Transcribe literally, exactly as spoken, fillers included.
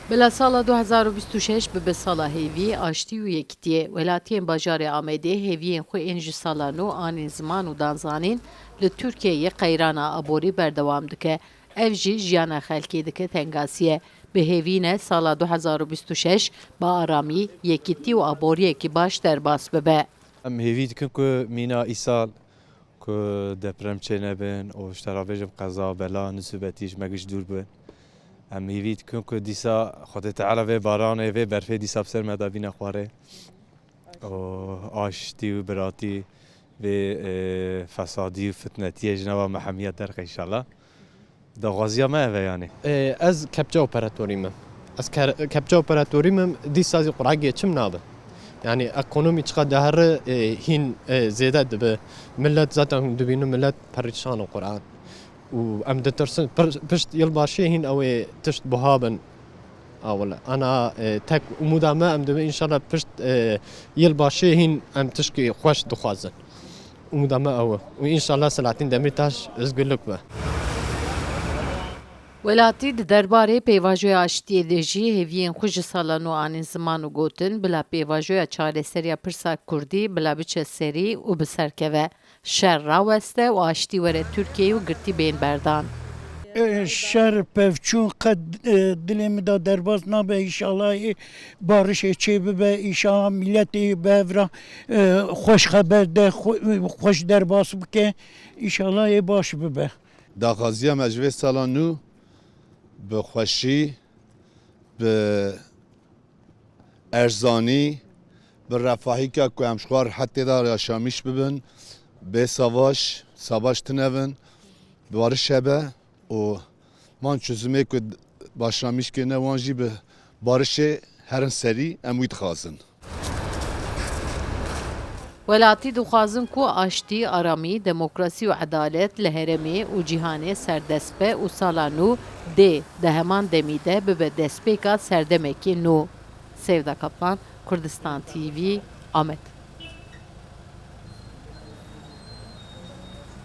Bila sala du hezar û bîst û şeş bibe sala hêvî, aştî û yekitiyê. Welatiyên bajarê Amedê hêviyên xwe ên ji sala nû anîn ziman û dan zanîn, li Tirkiyeyê qeyrana aborî berdewam dike. Ev jî jiyana xelkê dike tengasiye. Bi hêvî ne sala du hezar û bîst û şeş bi aramî, yekitî û aboriyekî baş derbas bibe. Em hêvî dikin ku mîna îsal ku deprem çênebin û ji te re bêjim qeza, bela, nisûbetî ji me giş dûr bibin. Em hêvî dikin ku dîsa Xwedê Teala vê baranê, vê berfê dîsa bi ser me de bîne xwarê û aştî û biratî vê, e, fesadî û fitnetiyê ji nava me hemiya derxe înşallah. Daxwaziya me ev e yanî. E, ez kepçe operatorî me. Ez ke-, kepçe operatorî me, dîsa zî quragê çim nabe. Yanî ekonomî çiqa dihere, e, hîn, e, zêde dibe. Millet zaten dibîne millet perîşan e quran. Û em ditirsin, pir-, pişt yilbaşê hîn ew ê tişt buha bin. A wele. Ana, e, tek umuda me em dibe înşallah pişt, e, yilbaşê hîn em tişkî xweş dixwazin. Umuda me ew e. Û înşallah Selahattin Demirtaş özgürlük be. Welatî di derbarê pêvajoya aştiyê de jî hêviyên xwe ji sala nû anîn ziman û gotin, bila pêvajoya çareseriya pirsa kurdî bila biçe serî û bi ser keve. Şer raweste û aştî were Tirkiyeyê û girtî bên berdan. E, şer pevçûn qet, e, dilê min de derbas nabe, înşallah, e, barişê çê bibe, înşallah miletê bi hev re, e, xweş xeber de, xwe-, xweş derbas bike, înşallah ê baş bibe. Daxwaziya me ji vê sala nû bi xweşî, bi erzanî, bi refahîka ku em ji xwe rehetê de yaşamîş bibin, bê savaş, savaş tune bin, bi bariş hebe û man çözümê ku başlamiş kirine wan jî bi barişê herin serî em wî dixwazin. Welatî dixwazin ku aştî, aramî, demokrasî û edalet li herêmê û cîhanê serdest be û sala nû dê di heman demî de bibe destpêka serdemekî nû. Sevda Kaplan, Kurdistan T V, Amed.